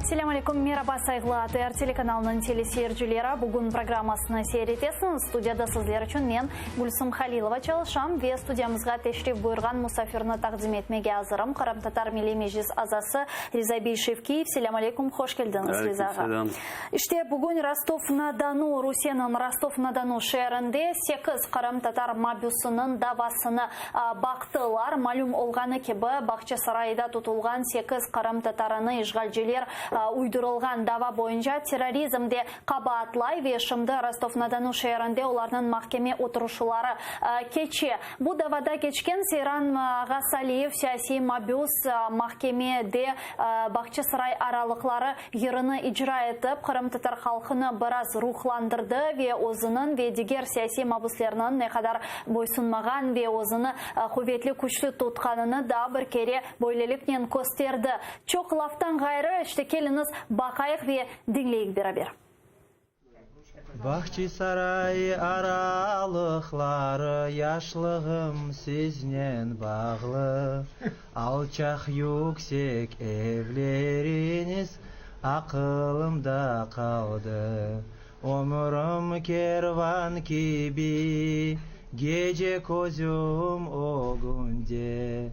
Selâm aleyküm, meraba, sayğılı ATR telekanalınıñ teleseyircileri. Bugün programmasını seyir etesiñiz. Studiyada sizler içün men, Gülsüm Halilova, çalışam ve studiyamızğa teşrif buyurğan musafirni taqdim etmege azırım, Qırımtatar Milliy Meclis azası Riza bey Şevkiyev. Selâm aleyküm, hoş keldiñiz, Riza ağa. Aleyküm selâm. İşte, bugün Rostov-na-Donu, Rusiyeniñ Rostov-na-Donu şeerinde sekiz qırımtatar mabüsiniñ davasını baqtılar. Malüm olğanı kibi, Bağçasarayda tutulğan sekiz qırımtatarını işğalciler uydurılğan dava boyunca terrorizmde qabaatlay ve şimdi Rostov-na-Donu şeerinde olarnıñ mahkeme oturışuları keçe. Bu davada keçken Seyran Ğasaliyev, siyasiy mabüs, mahkemede Bağçasaray aralıqları yırını icra etip, qırımtatar halqını biraz ruhlandırdı ve özüniñ ve diger siyasiy mabüslerniñ ne qadar boysunmağan ve özüni quvetli, küçlü tutqanını daa bir kere böyleliknen kösterdi. Çoq laftan ğayrı, işte, keliñiz, baqayıq ve diñleyik beraber. Bahçisaray aralıqları Yaşlığım siznen bağlı Alçaq yüksek evleriñiz Aqılımda qaldı Ömürim kervan kibi Gece közüm ögünde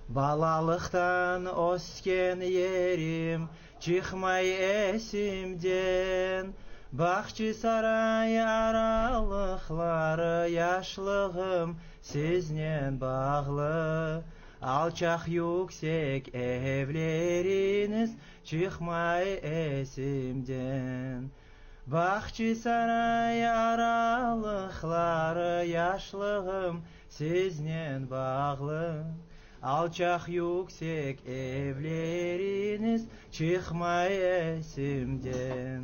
Balalıqtan ösken yerim Çıqmay esimden Bahçisaray aralıqları Yaşlığım siznen bağlı Alçaq yüksek evleriñiz Çıqmay esimden Bahçisaray aralıqları Yaşlığım siznen bağlı Alçaq yüksek evleriñiz çıqmay esimden.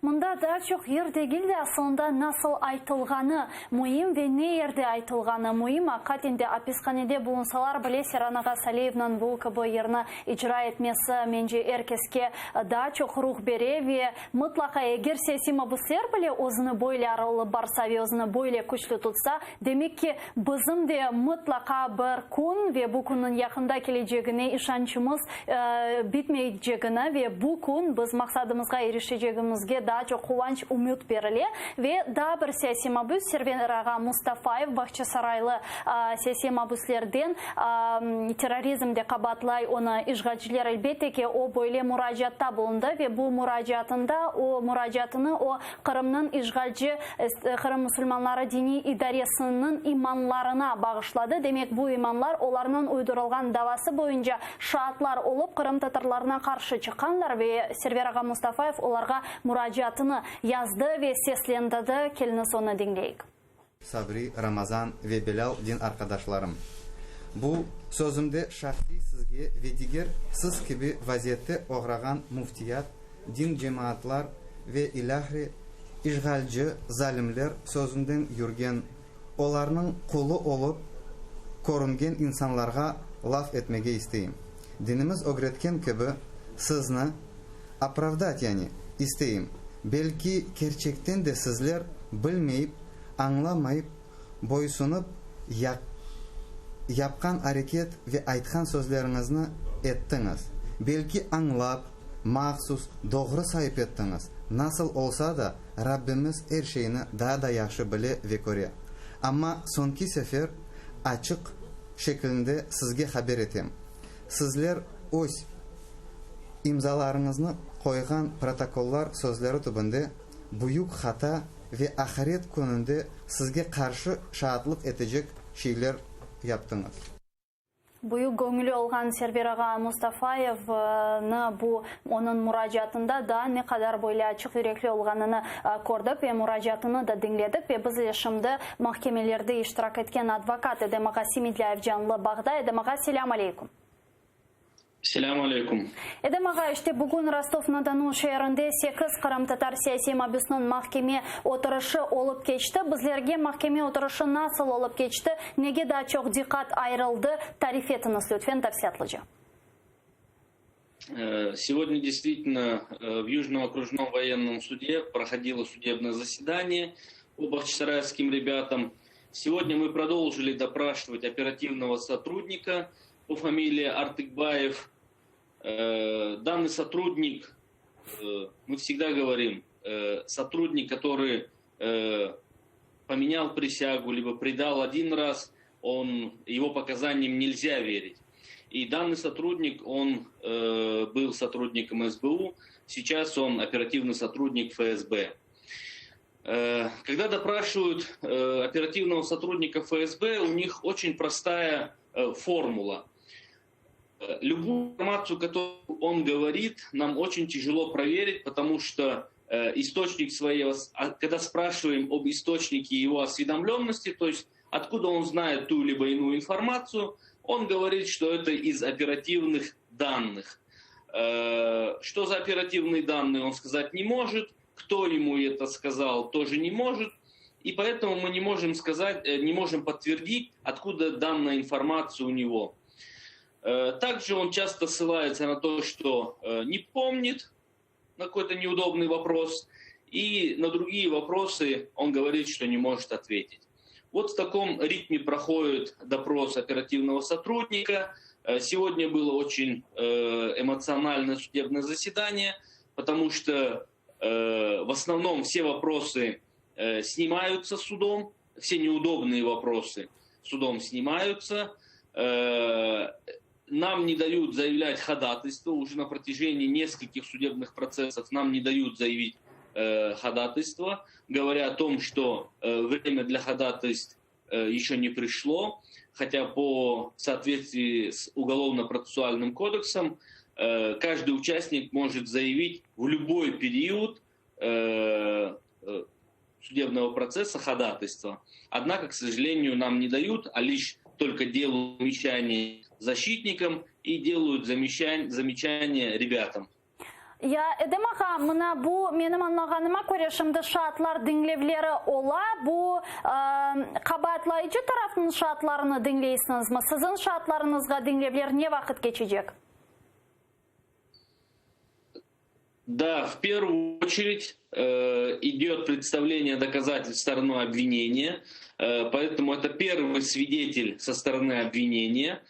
Mında daa çoq yır degil de, aslında nasıl aytılğanı müim ve ne yerde aytılğanı müim. Aqiqaten de, apishanede bulunsalar bile, Seyran ağa Saliyevniñ bu kibi yırnı icra etmesi, mence, er keske daa çoq ruh bere ve mıtlaqa eger siyasiy mabüsler bile özüni böyle alıp barsa ve özüni böyle küçlü tutsa, Demek ki, bizim de mıtlaqa bir kün ve bu künniñ yaqında kelecegine işançımız bitmeycegini ve bu kün biz maqsadımızğa irişecegimizge daa çoq quvanç, ümüt berile. Ve daa bir siyasiy mabüs Server ağa Mustafayev, Bağçasaraylı siyasiy mabüslerden, terrorizmde qabaatlay onı işğalciler, elbette ki, o böyle muracaatta bulundı ve bu muracaatında o muracaatını o Qırımnıñ işğalci Qırım musulmanları diniy idaresiniñ imanlarına bağışladı. Demek, bu imanlar olarnıñ uydurılğan davası boyunca şaatlar olıp, qırımtatarlarına qarşı çıqqanlar ve Server ağa Mustafayev olarğa muracaatını yazdı ve seslendirdi. Keliñiz onı diñleyik. Sabri, Ramazan ve Bilâl din arqadaşlarım! Bu sözümde şahsiy sizge ve diger siz kibi vaziyette oğrağan müftiyat, din cemaatlar ve ilâhre işğalci zalimler sözünden yürgen, olarnıñ qulu olıp körüngen insanlarğa laf etmege isteyim. Dinimiz ögretken kibi sizni opravdat yani isteyim, belki kerçekten de sizler bilmeyip, añlamayıp, boysunıp yapqan areket ve aytqan sözleriñizni ettiñiz, belki añlap, mahsus, doğru sayıp ettiñiz, nasıl olsa da, Rabbimiz er şeyni daa da yahşı bile ve köre. Amma soñki sefer açıq şekilinde sizge haber etem, sizler öz imzalarıñıznı qoyğan protokollar sözleri tübünde büyük hata ve ahiret kününde sizge qarşı şaatlıq etecek şeyler yaptıñız. Büyük göñüli olğan Server ağa Mustafayevni bu onıñ muracaatında daa ne qadar böyle açıq yürekli olğanını kördik ve muracaatını da diñledik ve bizle şimdi mahkemelerde iştirak etken advokat Edem ağa Semedlâyev canlı bağda. Edem ağa, selâm aleyküm. Selâm aleyküm. Edem ağa, işte bugün Rostov-na-Donu şeerinde sekiz qırımtatar siyasiy mabüsiniñ mahkeme oturışı olıp keçti. Bizlerge mahkeme oturışı nasıl olıp keçti, nege daa çoq diqqat ayırıldı, tarif etiñiz lütfen tafsilâtlıca. Сегодня действительно в Южном окружном военном суде проходило судебное заседание по бахчисарайским ребятам. Сегодня мы продолжили допрашивать оперативного сотрудника по фамилии Артыкбаев. Данный сотрудник, мы всегда говорим, сотрудник, который поменял присягу, либо предал один раз, он, его показаниям нельзя верить. И данный сотрудник, он был сотрудником СБУ, сейчас он оперативный сотрудник ФСБ. Когда допрашивают оперативного сотрудника ФСБ, у них очень простая формула. Любую информацию, которую он говорит, нам очень тяжело проверить, потому что источник своей, когда спрашиваем об источнике его осведомленности, то есть откуда он знает ту либо иную информацию, он говорит, что это из оперативных данных. Что за оперативные данные, он сказать не может, кто ему это сказал, тоже не может. И поэтому мы не можем сказать, не можем подтвердить, откуда данная информация у него. Также он часто ссылается на то, что не помнит, на какой-то неудобный вопрос, и на другие вопросы он говорит, что не может ответить. Вот в таком ритме проходит допрос оперативного сотрудника. Сегодня было очень эмоциональное судебное заседание, потому что в основном все вопросы снимаются судом, все неудобные вопросы судом снимаются. Нам не дают заявлять ходатайство, уже на протяжении нескольких судебных процессов нам не дают заявить ходатайство, говоря о том, что время для ходатайств еще не пришло, хотя по соответствии с Уголовно-процессуальным кодексом каждый участник может заявить в любой период судебного процесса ходатайство. Однако, к сожалению, нам не дают, а лишь только делают замечания защитникам и делают замечания ребятам. Ya Edem ağa, mına bu menim añlağanıma köre şimdi şaatlar diñlevleri ola, bu qabaatlayıcı tarafnıñ şaatlarını diñleysiñizmi? Siziñ şaatlarıñızğa diñlevler ne vaqıt keçecek? Да, в первую очередь идет представление доказательств стороной обвинения, поэтому это первый свидетель со стороны обвинения.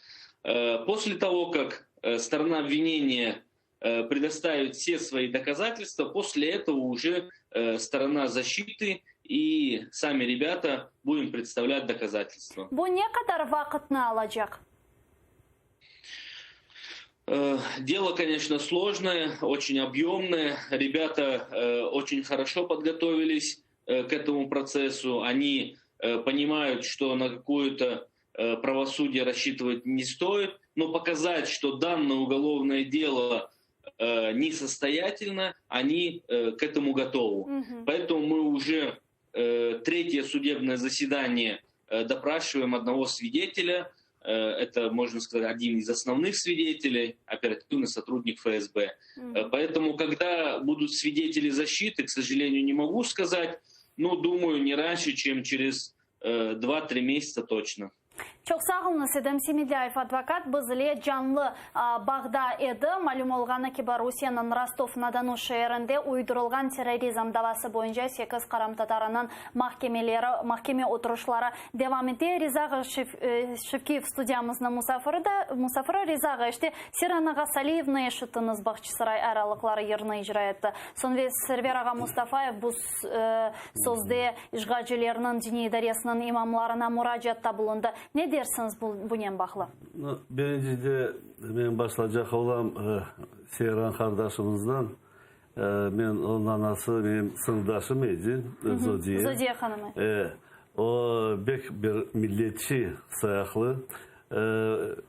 После того, как сторона обвинения предоставит все свои доказательства, после этого уже сторона защиты и сами ребята будем представлять доказательства. Bu ne qadar vaqıtnı alacaq? Дело, конечно, сложное, очень объемное. Ребята очень хорошо подготовились к этому процессу. Они понимают, что на какое-то правосудие рассчитывать не стоит, но показать, что данное уголовное дело несостоятельно, они к этому готовы. Поэтому мы уже третье судебное заседание допрашиваем одного свидетеля. Это, можно сказать, один из основных свидетелей, оперативный сотрудник ФСБ. Поэтому, когда будут свидетели защиты, к сожалению, не могу сказать, но, думаю, не раньше, чем через 2-3 месяца точно. Çoq sağ oluñız, Edem Semedlâyev advokat biz ile canlı bağda edi. Malüm olğanı kibi, Rusiyeniñ Rostov-na-Donu şeerinde uydurılğan terrorizm davası boyunca sekiz qırımtatarınıñ mahkemeleri, mahkeme oturışları devam ete. Riza ağa Şevkiyev studiyamıznıñ musafiri de, musafiri. Riza ağa, işte, Seyran ağa Saliyevni eşittiñiz, Bağçasaray ayrılıqları yırını icra etti. Soñ ve Server ağa Mustafayev bu sözde işğalcilerniñ diniy idaresiniñ imamlarına muracaatta bulundı. Ne dersiñiz bunen bağlı? Birincide men başlacaq olam Seyran qardaşımızdan. Men, onıñ anası menim sınıfdaşım edi, Zodiye. Zodiye hanım. O bek bir milletçi sayaqlı.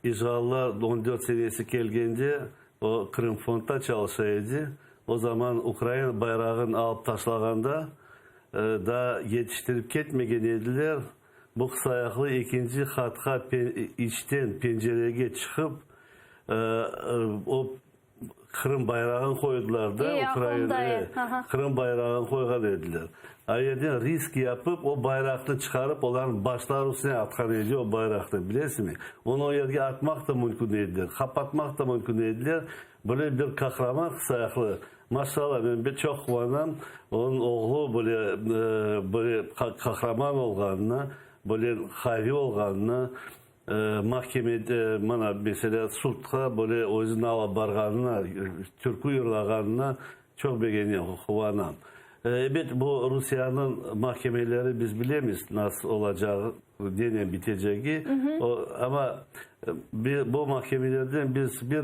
İşğallar on dört senesi kelgende o Krımfondda çalışa edi. O zaman Ukraina bayrağını alıp taşlağanda daa yetiştirip ketmegen ediler. Bu qısayaqlı ekinci qatqa içten pencerege çıqıp, o Qırım bayrağını qoydılar da, Ukraina, Qırım bayrağını qoyğan ediler. A yerden risk yapıp, o bayraqnı çıqarıp, olarnıñ başları üstüne atqan edi o bayraqnı, bilesiñmi? Onı o yerge atmaq da mümkün ediler, qapatmaq da mümkün ediler. Böyle bir qahraman qısayaqlı. Maşallah, men bir çoq quvanam, onıñ oğlu böyle, böyle qahraman olğanına, böyle qaviy olğanına. Mahkemede, mana, meselâ, sudqa böyle özüni alıp barğanına, türkü yırlağanına çoq begenem, quvanam. Ebet, bu Rusiyeniñ mahkemeleri biz bilemiz nasıl olacağı, nenen bitecegi, amma bu mahkemelerden biz bir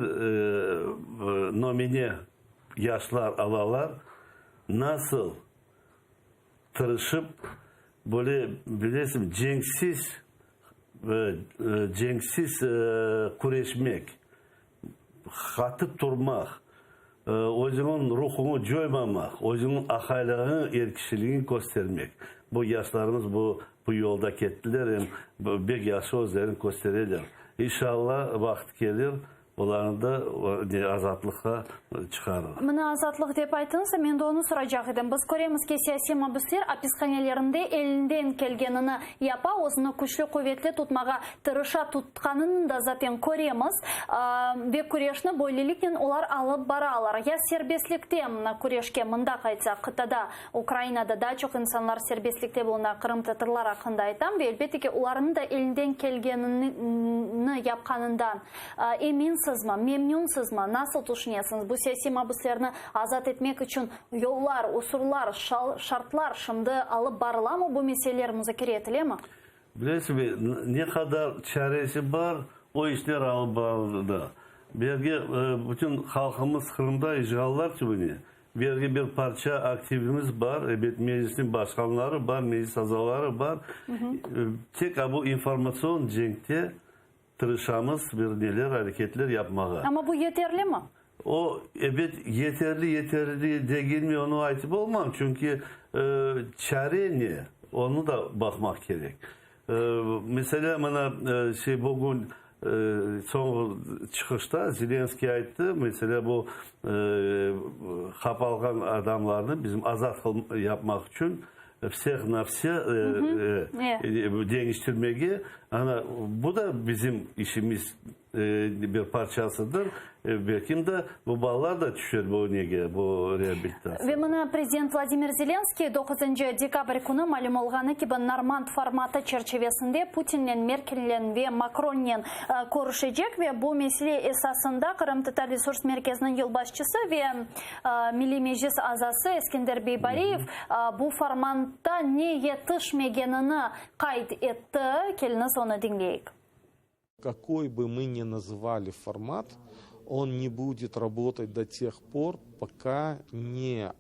nümüne yaşlar alalar, nasıl tırışıp, böyle, bilesiñ, cenksiz, cenksiz küreşmek, qattı turmaq, özüñniñ ruhuñı coymamaq, özüñniñ ahaylığıñı, er kişiligiñi köstermek. Bu yaşlarımız bu bu yolda kettiler, em bek yahşı özlerini köstereler. İnşallah, vaqıt kelir, Olarnı da azatlıqqa çıqarır. Mına azatlıq dep ayttıñız da, men de onı soracaq edim. Biz köremiz ki, siyasiy mabüsler apishanelerinde elinden kelgenini yapa, özüni küçlü, quvetli tutmağa tırışa, tutqanını da zaten köremiz. Ve küreşni böyleliknen olar alıp baralar. Ya serbestlikte, mına küreşke mında qaytsaq, qıtada, Ukrainada daa çoq insanlar serbestlikte buluna, qırımtatarlar aqqında aytam, ve elbette ki, olarnıñ da elinden kelgenini yapqanından Eminsizmi, memnünsizmi, nasıl tüşünesiñiz, bu siyasiy mabüslerni azat etmek içün yollar, usullar, şartlar şimdi alıp barılamı, bu meseleler muzakere etilemi? Bilesizmi, ne qadar çaresi bar, o işler alıp barıldı. Berge bütün halqımız Qırımda işğallar tübüne, berge bir parça aktivimiz bar, ebet, Meclisniñ başqanları bar, Meclis azaları bar. Tek bu informatsion cenkte Tırışamız bir neler areketler yapmağa. Amma bu yeterlimi? O, ebet, yeterli, yeterli degilmi, onı aytıp olmam, çünki çare ne, onı da baqmaq kerek. Meselâ, mına, şey, bugün soñğı çıqışta Zelenskıy ayttı, meselâ, bu qapalğan adamlarnı bizim azat yapmaq içün vseh na vse deñiştirmege, ana, bu da bizim işimiz bir parçasıdır. Belkim de bu balalar da tüşer bu nege, bu reabilitatsiyağa. Ve mına prezident Vladimir Zelenskıy doquzıncı dekabr künü malüm olğanı kibi Normand formatı çerçivesinde Putinnen, Merkelnen ve Makronnen körüşecek ve bu mesele esasında Qırımtatar Resurs Merkeziniñ yolbaşçısı ve Milliy Meclis azası Eskender Beybareyev bu formantta ne yetişmegenini qayd etti. Keliñiz, onı diñleyik. Kakoy bı mı ne nazvali format, on ne budet rabotat do teh por, poka ne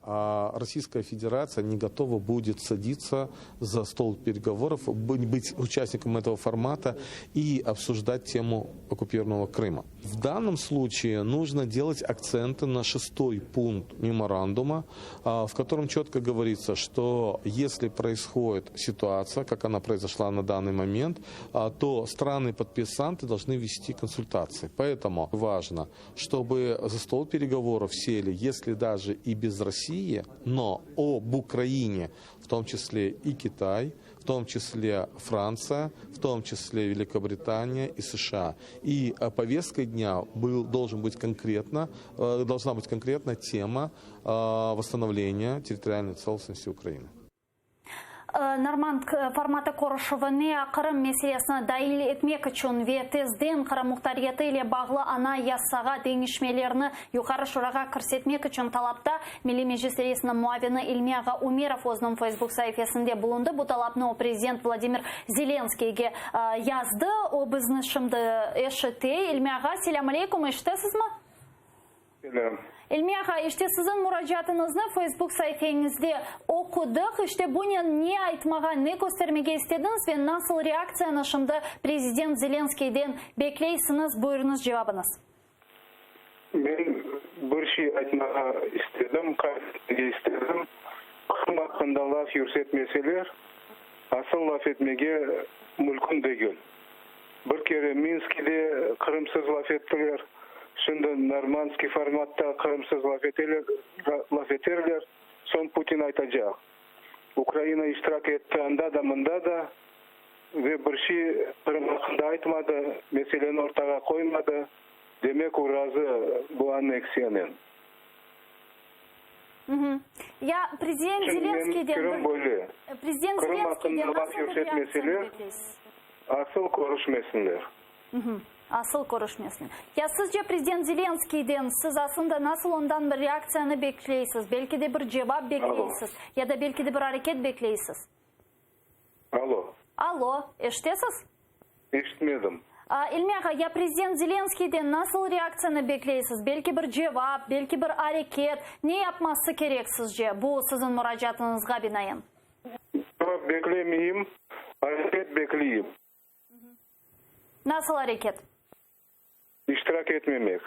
Rossiyskaya Federatsiya ne gotova budet saditsya za stol peregovorov, bıt uçastnikom etogo formata i obsujdat temu okkupirovanogo Krıma. V dannom sluçaye nujno delat aktsentı na şestoy punkt memoranduma, v kotorom çotko govoritsya, çto esli proishodit situatsiya, kak ona proizoşla na dannyy moment, to strany-podpisantı dolžnı vesti konsultatsii. Poetomu vajno, çtoby za stol peregovorov seli, esli daje i bez Rossii, no ob Ukraine, v tom çisle i Kitay, v tom çisle Frantsiya, v tom çisle Velikobritaniya i США. I povestkой dnâ byl, doljen bıt konkretno, dolžna bıt konkretno tema vosstanovleniya territorialnoy tselostnosti Ukrainı. Normand formatı körüşüvine Qırım meselesini dail etmek içün ve tezden Qırım muhtariyeti ile bağlı Anayasağa deñişmelerni Yuqarı Şurağa kirsetmek içün talapta Milliy Meclis reisiniñ muavini İlmi ağa Umerov özüniñ Facebook saifesinde bulundı. Bu talapnı o prezident Vladimir Zelenskiyge yazdı. O bizni şimdi eşite. İlmi ağa, selâm aleyküm, eşitesizmi? Selâm. İlmi ağa, işte siziñ muracaatıñıznı Facebook saifeñizde oqudıq. İşte bunen ne aytmağa, ne köstermege istediñiz ve nasıl reaktsiyanı şimdi prezident Zelenskiyden bekleysiñiz? Buyurıñız, cevabıñız. Men bir şey aytmağa istedim, qayd etmege istedim. Qırım aqqında laf yürsetmeseler, asıl laf etmege mülkün degil. Bir kere Minskide Qırımsız laf ettiler, şimdi Normandskiy formatta Qırımsız laf eteler, laf eterler, soñ Putin aytacaq, Ukraina iştirak etti anda da, mında da ve bir şey Qırım aqqında aytmadı, meseleni ortağa qoymadı. Demek o razı bu anneksiyanen. Ya prezident Şimdi menim Zelenskiyden fikirim bir böyle. Prezident Qırım Zelenskiyden aqqında laf nasıl bir reaktsiyanı yürsetmeseler, bekleysiz? Asıl körüşmesinler. Asıl körüşmesinler. Ya sizce prezident Zelenskiyden, siz aslında nasıl ondan bir reaktsiyanı bekleysiz? Belki de bir cevap bekleysiz? Ya da belki de bir areket bekleysiz? Alo. Alo, eşitesiz? Eşitmedim. İlmi ağa, ya prezident Zelenskiyden nasıl reaktsiyanı bekleysiz? Belki bir cevap, belki bir areket? Ne yapması kerek sizce, bu siziñ muracaatıñızğa binaen? Cevap beklemeyim, areket bekleyim. Nasıl areket? İştirak etmemek.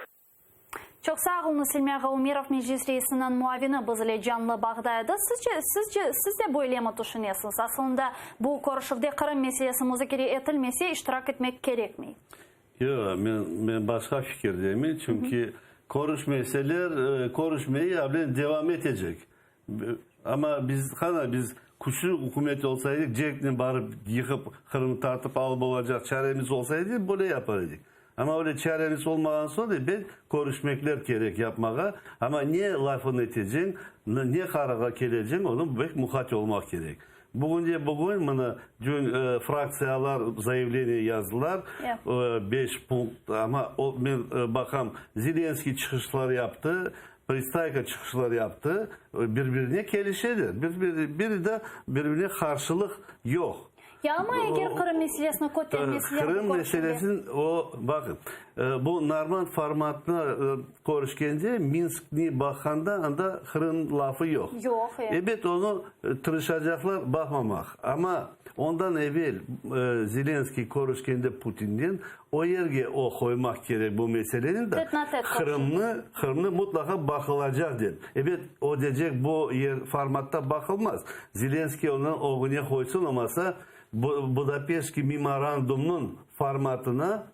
Çoq sağ oluñız, İlmi ağa Umerov, Meclis reisiniñ muavini biz ile canlı bağda edi. Sizce, sizce, siz de böylemi tüşünesiñiz? Aslında, bu körüşüvde Qırım meselesi muzakere etilmese, iştirak etmek kerekmey. Yoq, men, men başqa fikirdeyim, çünki körüşmeseler, körüşmeyi avlen devam etecek. Amma biz, qana, biz küçlü ükümet olsa edik, cenknen barıp yıqıp, Qırımnı tartıp alıp olacaq çaremiz olsa edi, böyle yapar edik. Amma öyle çaremiz olmağan soñ, ebet, körüşmekler kerek yapmağa. Amma ne lafını eteceñ, ne qararğa keleceñ, onı bek muqayt olmaq kerek. Bugünde bugün, mına, dün fraktsiyalar zayavleniye yazdılar, beş punkt, amma o, men baqam, Zelenskiy çıqışlar yaptı, Pristayko çıqışlar yaptı, bir-birine kelişeler, bir-biri de bir-birine qarşılıq yoq. Ya amma eger Qırım meselesini kötermeseler bu Qırım körüşüvde? meselesini o, baqın, bu normand formatına körüşkende, Minskni baqqanda, anda Qırım lafı yoq. Yoq, e. Ebet, onı tırışacaqlar baqmamaq. Amma ondan evel Zelenskiy körüşkende Putinnen, O yerge o qoymaq kerek bu meseleni de, Qırımnı, Qırımnı mutlaqa baqılacaq dep. Ebet, o decek bu yer formatta baqılmaz. Zelenskiy onı ögüne qoysın, olmasa Budapeştki memorandumnıñ formatına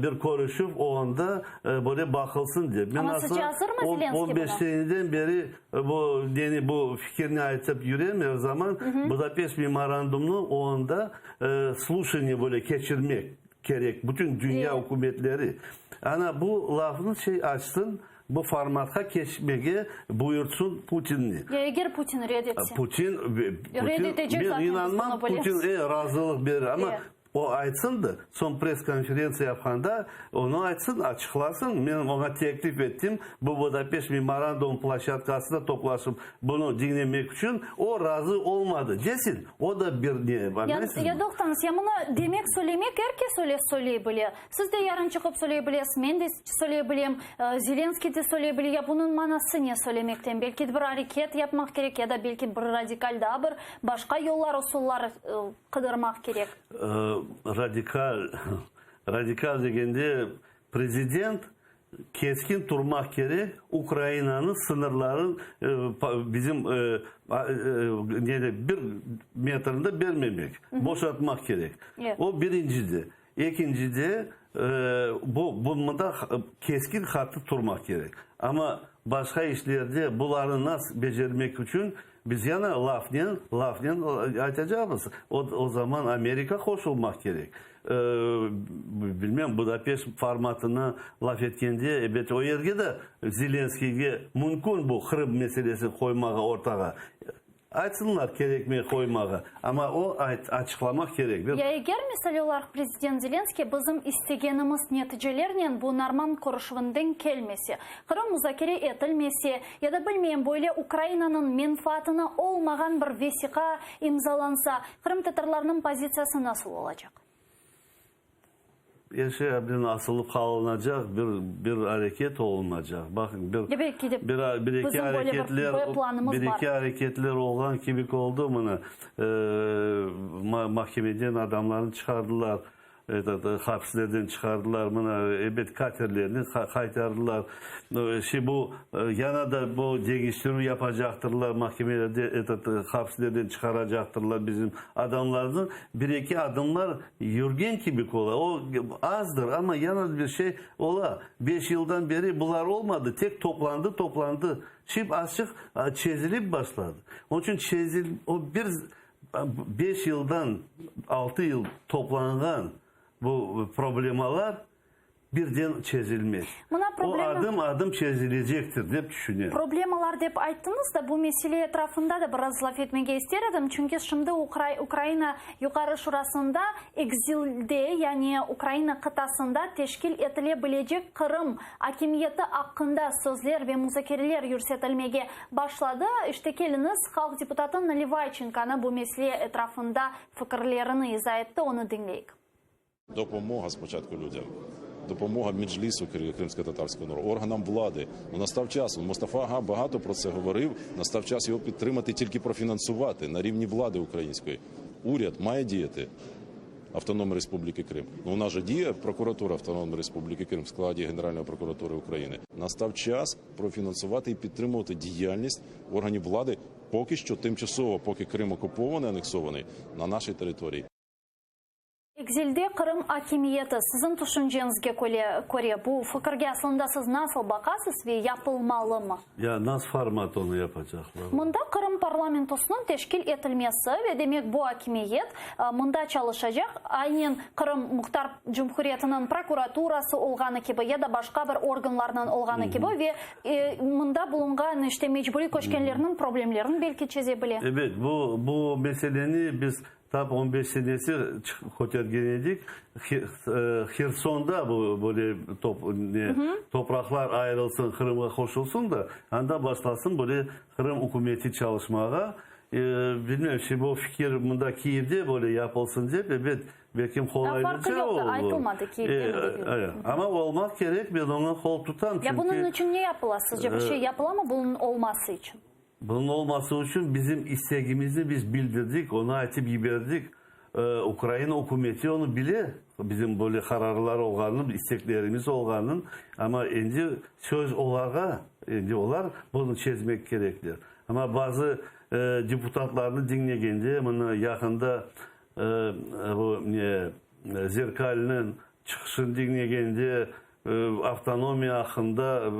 bir körüşüv o anda böyle baqılsın dep. Amma sizce azırmı Zelenskiy buna? On beş seneden beri bu neni, bu fikirni aytıp yürem er zaman, Budapeşt memorandumnı o anda sluşaniye böyle keçirmek kerek, bütün dünya ükümetleri. Ana bu lafnı şey açsın, bu formatqa keçmege buyurtsın Putinni. Ya eger Putin red etse? Putin, Red etecek men zaten, biz inanmam, bunı bilemiz. Putin razılıq berir, amma o aytsın da, soñ press-konferentsiya yapqanda onı aytsın, açıqlasın, men oña teklif ettim, bu Budapeşt memorandum ploşçadkasında toplaşıp bunı diñlemek içün, o razı olmadı, desin, o da bir ne, añlaysızmı? Ya, toqtañız, ya munı demek, söylemek er kes öyle söyley bile. Siz de yarın çıqıp söyley bilesiz, men de söyley bilem, Zelenskiy de söyley bile. Ya bunıñ manası ne söylemekten? Belki bir areket yapmaq kerek ya da belki bir radikal daa bir başqa yollar, usullar qıdırmaq kerek. Radikal, radikal degende prezident keskin turmaq kerek, Ukrainanıñ sıñırların bizim bir metrini de bermemek, boşatmaq kerek. O birincide. Ekincide, bu mında keskin qattı turmaq kerek. Amma başqa işlerde bularnı nasıl becermek içün biz yana lafnen, lafnen aytacaqmız. O, o zaman Amerika qoşulmaq kerek. Bilmem, Budapeşt formatını laf etkende, ebet, o yerge de Zelenskiyge mümkün bu Qırım meselesini qoymağa ortağa. Aytsınlar kerekmey qoymağa, amma o açıqlamaq kerek. Ya eger, misal olaraq, prezident Zelenskiy bizim istegenimiz neticelernen bu normand körüşüvinden kelmese, Qırım muzakere etilmese, ya da, bilmeyim, böyle Ukrainanıñ menfaatına olmağan bir vesiqa imzalansa, qırımtatarlarnıñ pozitsiyası nasıl olacaq? Er şey abden asılıp qalınacaq, bir bir areket olunacaq. Baqıñ, bir Ya belki de bir bir eki bizim böyle bir areketler B planımız bir bar. eki areketler olğan kibik oldı mına, mahkemeden adamlarnı çıqardılar. Etot, hapislerden çıqardılar, mına, ebet, katerlerni qaytardılar. Şi bu, yana da bu deñiştirüv yapacaqtırlar, mahkemelerde, etot, hapislerden çıqaracaqtırlar bizim adamlarnı. Bir-eki adımlar yürgen kibik ola. O, azdır, amma yana da bir şey ola. Beş yıldan beri bular olmadı, tek toplandı, toplandı. Şip azçıq çezilip başladı. Onıñ içün çezil, o bir Beş yıldan altı yıl toplanğan bu problemalar. birden çezilmez. Mına O problema. adım-adım çezilecektir, dep tüşünem. Problemalar dep ayttıñız da, bu mesele etrafında da biraz laf etmege ister edim, çünki şimdi Ukraina Yuqarı Şurasında ekzilde, yani Ukraina qıtasında teşkil etile bilecek Qırım akimiyeti aqqında sözler ve muzakereler yürsetilmege başladı. İşte, keliñiz, halq deputatı Nalivayçenkonı bu mesele etrafında fikirlerini iza etti, onı diñleyik. Допомога спочатку людям, допомога Меджлісу кримськотатарського народу, органам влади. Ну, настав час. Мустафа Ага багато про це говорив. Настав час його підтримати, тільки профінансувати на рівні влади української. Уряд має діяти Автономної Республіки Крим. Ну, у нас же діє прокуратура Автономної Республіки Крим в складі Генеральної прокуратури України. Настав час профінансувати і підтримувати діяльність органів влади поки що тимчасово, поки Крим окупований, анексований на нашій території. Ekzilde Qırım akimiyeti, siziñ tüşünceñizge köre, bu fikirge aslında siz nasıl baqasız ve yapılmalımı? Ya nasıl format onı yapacaqlar? Mında Qırım parlamentosınıñ teşkil etilmesi ve demek bu akimiyet mında çalışacaq, aynen Qırım Muhtar Cumhuriyetiniñ prokuraturası olğanı kibi ya da başqa bir organlarnıñ olğanı kibi ve mında bulunğan işte mecburiy köçkenlerniñ problemlerini belki çeze bile. Ebet, bu bu meseleni biz Tap on beş senesi kötergen edik. Hersonda bu böyle topraqlar ayırılsın, Qırımğa qoşulsın da, anda başlasın böyle Qırım ükümeti çalışmağa. Bilmem, şimdi bu fikir mında Kiyevde böyle yapılsın dep, ebet, belkim qolaylıca olur. Amma olmaq kerek, men oña qol tutam, çünki. Ya bunıñ içün ne yapıla sizce? Bir şey yapılamı bunıñ olması içün? Bunıñ olması içün bizim istegimizni biz bildirdik, onı aytıp yiberdik. Ukraina ükümeti onı bile, bizim böyle qararlar olğanını, isteklerimiz olğanın, amma endi söz olarğa, endi olar bunı çezmek kerekler. Amma bazı deputatlarnı diñlegende, mına yaqında bu Zerkalniñ çıqışını diñlegende, avtonomiya aqqında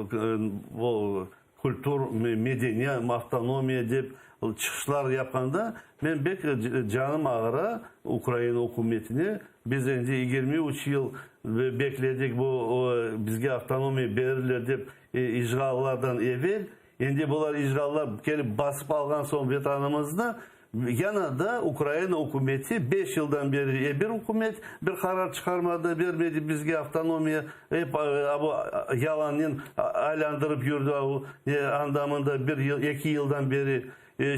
Kültur, medeniy avtonomiya dep çıqışlar yapqanda, men bek canım ağıra Ukraina ükümetine. Biz endi 23 yıl bekledik bu bizge avtonomiya berirler dep işğallardan evel. Endi bular işğallar kelip basıp alğan soñ Vetanımıznı, Yana da Ukraina ükümeti beş yıldan beri e bir ükümet bir qarar çıqarmadı, bermedi bizge avtonomiya, ep bu yalannen aylandırıp yürdi anda-mında bir yıl, eki yıldan beri.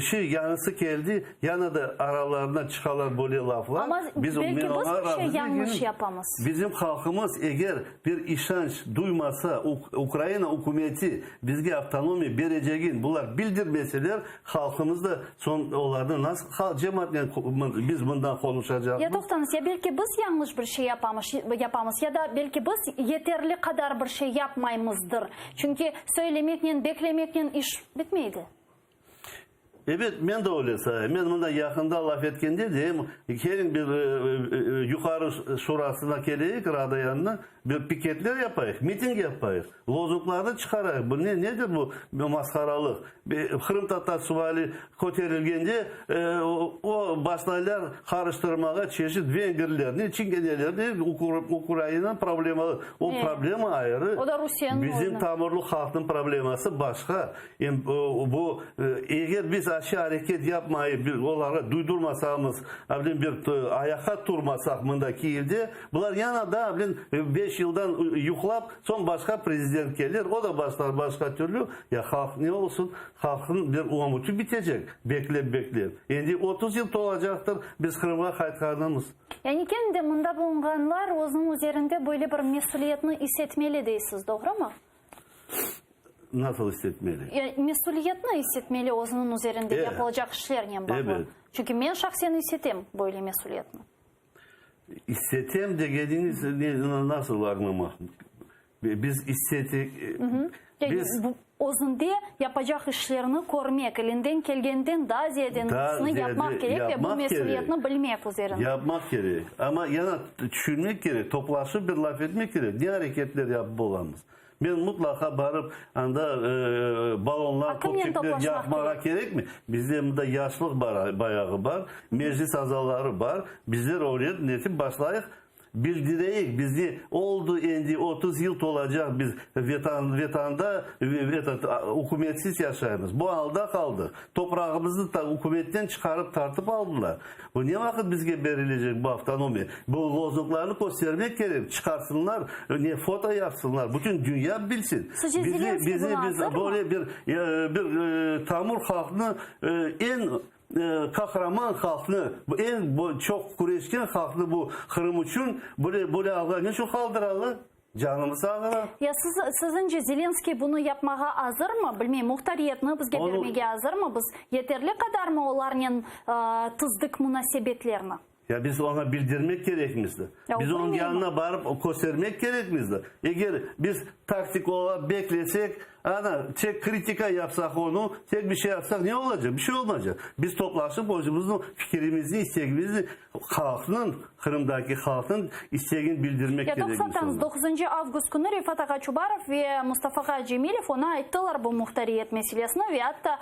Şi yañısı keldi, yana da aralarına çıqalar böyle laflar. Amma Biz, belki men biz oña bir şey razı yañlış degilim. yapamız. Bizim halqımız eger bir işanç duymasa, Ukraina ükümeti bizge avtonomiya berecegin bular bildirmeseler, Halqımız da soñ olarnı nasıl halq cemaatnen biz bundan qonuşacaqmız? Ya toqtañız, ya belki biz yañlış bir şey yapamış, yapamız, ya da belki biz yeterli qadar bir şey yapmaymızdır. Çünki söylemeknen, beklemeknen iş bitmeydi. Ebet, men de öyle sayam. Men mında yaqında laf etkende deyim, keliñ bir Yuqarı Şurasına keleyik, Rada yanına, bir piketler yapayıq, miting yapayıq. Lozunglarnı çıqarayıq. Bu ne, nedir bu masqaralıq? Qırımtatar suali köterilgende, o, başlaylar qarıştırmağa çeşit vengerlerni, çingenelerni, Ukraina problemalı. O problema ayrı. O da Rusiyeniñ oyunı. Bizim tamırlı halqnıñ probleması başqa. Em bu, eger biz aşı areket yapmayıp, olarğa duydurmasamız, bilem bir ayaqqa turmasaq mında Kiyevde, bular yana da, bilem, beş yıldan yuqlap, Soñ başqa prezident kelir, o da başlar başqa türlü, ya halq ne olsun, halqnıñ bir ümüti bitecek, beklep-beklep. Endi 30 yıl tolacaqtır biz Qırımğa qaytqanımız. Yani kene de mında bulunğanlar özüniñ üzerinde böyle bir mesüliyetni is etmeli deysiz, doğrumı? Nasıl is etmeli? Ya mesüliyetni is etmeli özüniñ üzerinde yapılacaq işlernen bağlı. Ebet. Çünki men şahsen is etem böyle mesüliyetni. İssetem degeniñiz ne, nasıl añlamaq? Biz issetik, biz... Özünde yapacaq işlerini körmek, elinden kelgenden daa ziyadesini yapmaq kerek ve bu mesüliyetni bilmek üzerinde. Yapmaq kerek. Amma yana tüşünmek kerek, toplaşıp bir laf etmek kerek, ne areketler yapıp olamız. Men mutlaqa barıp, anda balonlar, topçikler yaqmağa kerekmi? Bizde mında yaşlıq bayağı bar, meclis azaları bar, bizler öyle netip başlayıq. Bildireyik, bizni oldı endi 30 yıl tolacaq biz vetan, vetanda etot, ükümetsiz yaşaymız. Bu alda qaldıq. Toprağımıznı ta ükümetten çıqarıp tartıp aldılar. Bu ne vaqıt bizge berilecek bu avtonomiya? Bu lozunglarnı köstermek kerek, çıqarsınlar, ne foto yapsınlar, bütün dünya bilsin. Sizce Bizi, Zelenskiy bizi, buna biz azırmı? böyle bir, bir tamır halqnı eñ qahraman halqnı, eñ çoq küreşken halqnı bu Qırım içün böyle, böyle alğa neçün qaldıralar? Canımız ağıra. Ya siz, siziñce Zelenskiy bunı yapmağa azırmı? Bilmeyim, muhtariyetni bizge Onu bermege azırmı? Biz yeterli qadarmı olarnen tizdik munasebetlerni? Ya biz oña bildirmek kerekmiz de. Ya o Biz onıñ bilmeymi? yanına barıp köstermek kerekmiz de. Eger biz taktik olaraq beklesek, ana, tek kritika yapsaq onı, tek bir şey yapsaq, ne olacaq? Bir şey olmaycaq. Biz toplaşıp özümüzniñ fikirimizni, istegimizni halqnıñ, Qırımdaki halqnıñ istegini bildirmek Ya kerekmiz toqsatanız, oña. doquzıncı avgust künü Refat ağa Çubarov ve Mustafa ağa Cemilev oña ayttılar bu muhtariyet meselesini ve atta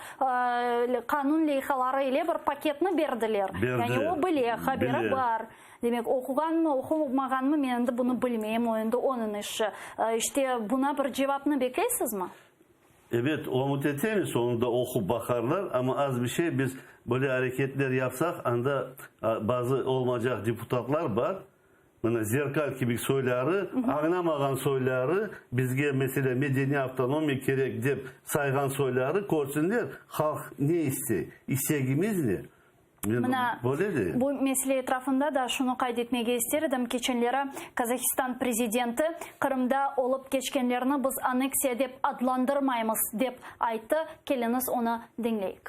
qanun leyhaları ile bir paketni berdiler. Yani o Berdiler, bile, haberi bile. bar. Demek, oquğanmı, oqumağanmı, men endi bunı bilmeyim, o endi onıñ işi. İşte, buna bir cevapnı bekleysizmi? Ebet, ümüt etemiz, onı da oqup baqarlar, amma az bir şey, biz böyle areketler yapsaq, anda bazı olmaycaq deputatlar bar, mına Zerkal kibi soyları, añlamağan soyları, bizge, meselâ, medeniy avtonomiya kerek dep sayğan soyları körsinler, halq ne istey, istegimiz ne. Mına, Böyle de. bu mesele etrafında da şunı qayd etmege ister edim, keçenleri Qazahistan prezidenti Qırımda olıp keçkenlerni biz anneksiya dep adlandırmaymız, dep ayttı. Keliñiz, onı diñleyik.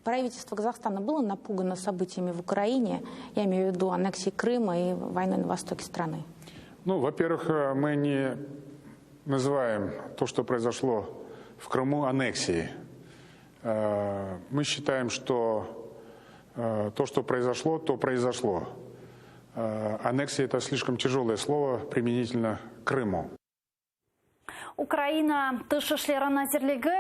Правительство Казахстана было напугано событиями в Украине, я имею в виду аннексии Крыма и войны на востоке страны? Ну, во-первых, мы не называем то, что произошло в Крыму, аннексией. Мы считаем, что то, что произошло, то произошло. Аннексия – это слишком тяжелое слово применительно к Крыму. Ukraina Tış işleri nazirligi,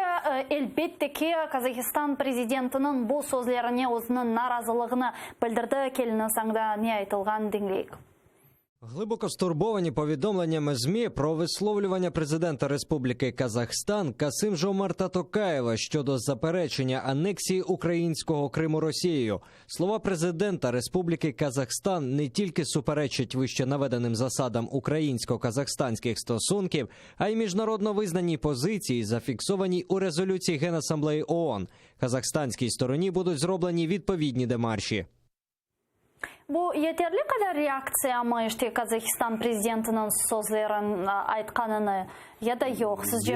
elbette ki, Qazahistan prezidentiniñ bu sözlerine özüniñ narazılığını bildirdi. Keliñiz, anda ne aytılğan diñleyik. Глибоко стурбовані повідомленнями ЗМІ про висловлювання президента Республіки Казахстан Касим Жомарта Токаєва щодо заперечення анексії українського Криму Росією. Слова президента Республіки Казахстан не тільки суперечать вище наведеним засадам українсько-казахстанських стосунків, а й міжнародно визнаній позиції, зафіксованій у резолюції Генасамблеї ООН. Казахстанській стороні будуть зроблені відповідні демарші. Bu yeterli qadar reaktsiyamı, işte, Qazahistan prezidentiniñ sözlerin aytqanını, ya da yoq, sizce?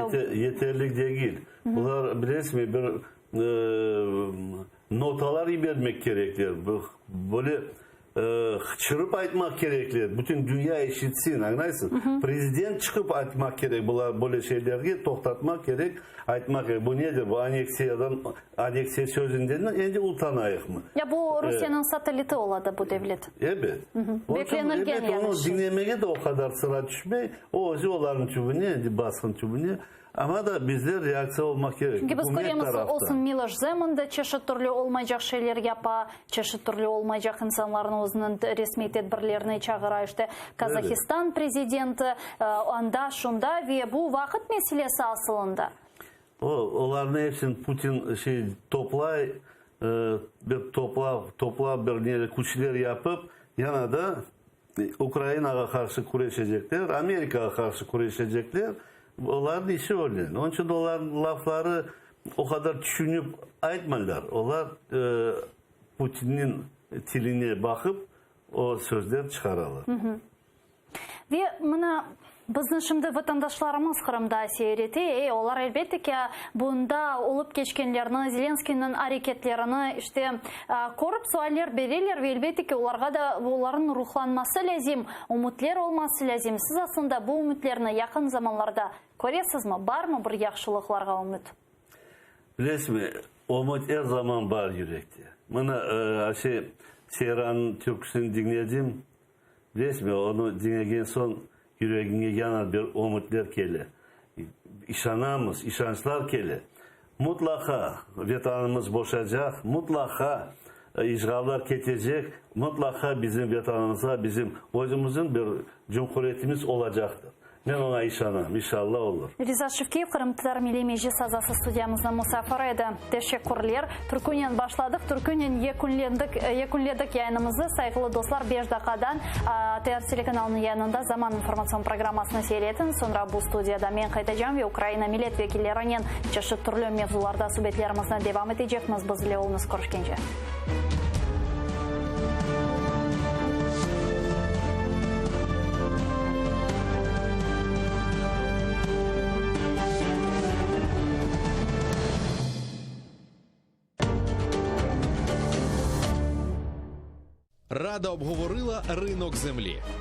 Yeterli degil. Bular, bilesizmi, bir notalar yibermek kerekler, böyle qıçırıp aytmaq kerekler, bütün dünya eşitsin, añlaysız? Prezident çıqıp aytmaq kerek, bular böyle şeylerge toqtatmaq kerek, aytmaq kerek, bu nedir, bu anneksiyadan, anneksiya sözünden endi utanayıqmı? Ya bu Rusiyeniñ satelliti ola da bu devlet. Ebet. Beklenilgen Ebet, yani onı şey. diñlemege de o qadar sıra tüşmey, o özü olarnıñ tübüne, endi basqın tübüne. Amma da bizler reaktsiya olmaq kerek, Çünki biz ükümet köremiz, taraftan. olsun Miloş Zeman da çeşit türlü olmaycaq şeyler yapa, çeşit türlü olmaycaq insanlarnı özüniñ resmiy tedbirlerine çağıra, işte Qazahistan prezidenti, anda, şunda ve bu vaqıt meselesi asılında. O, olarnı epsini Putin şey toplay, bir toplav, toplav bir ne küçler yapıp, yana da Ukrainağa qarşı küreşecekler, Amerikağa qarşı küreşecekler. Olarnıñ işi öyle. Onıñ içün olarnıñ lafları o qadar tüşünip aytmaylar. Olar Putinniñ tiline baqıp o sözler çıqaralar. Ve mına bizni şimdi vatandaşlarımız Qırımda seyir ete, e, olar elbette ki, bunda olıp keçkenlerni, Zelenskıynıñ areketlerini, işte, körip sualler bereler ve elbette ki, olarğa da olarnıñ ruhlanması lâzim, ümütler olması lâzim. Siz aslında bu ümütlerni yaqın zamanlarda köresizmi? Barmı bir yahşılıqlarğa ümüt? Bilesizmi, ümüt er zaman bar yürekte. Mına, şey, Seyrannıñ türküsini diñledim. Bilesizmi, onı diñlegen soñ yüregiñe yana bir ümütler kele. İşanamız, işançlar kele. Mutlaqa Vetanımız boşacaq, mutlaqa. İşğallar ketecek, mıtlaqa bizim Vetanımızğa, bizim özümizniñ bir cumhuriyetimiz olacaqtır. Men oña işanam, inşallah olur. Riza Şevkiyev, Qırımtatar Milliy Meclis azası studiyamıznıñ musafiri edi. Teşekkürler. Türkünen başladıq, türkünen yekünlendik, yekünledik yayınımızı. Sayğılı dostlar, beş daqqadan ATR telekanalınıñ yayınında Zaman informatsion programmasını seyir etiñiz. Soñra bu studiyada men qaytacam ve Ukraina millet vekillerinen çeşit türlü mevzularda subetlerimizni devam etecekmiz. Biz ile oluñız. Körüşkence. Рада обговорила ринок землі.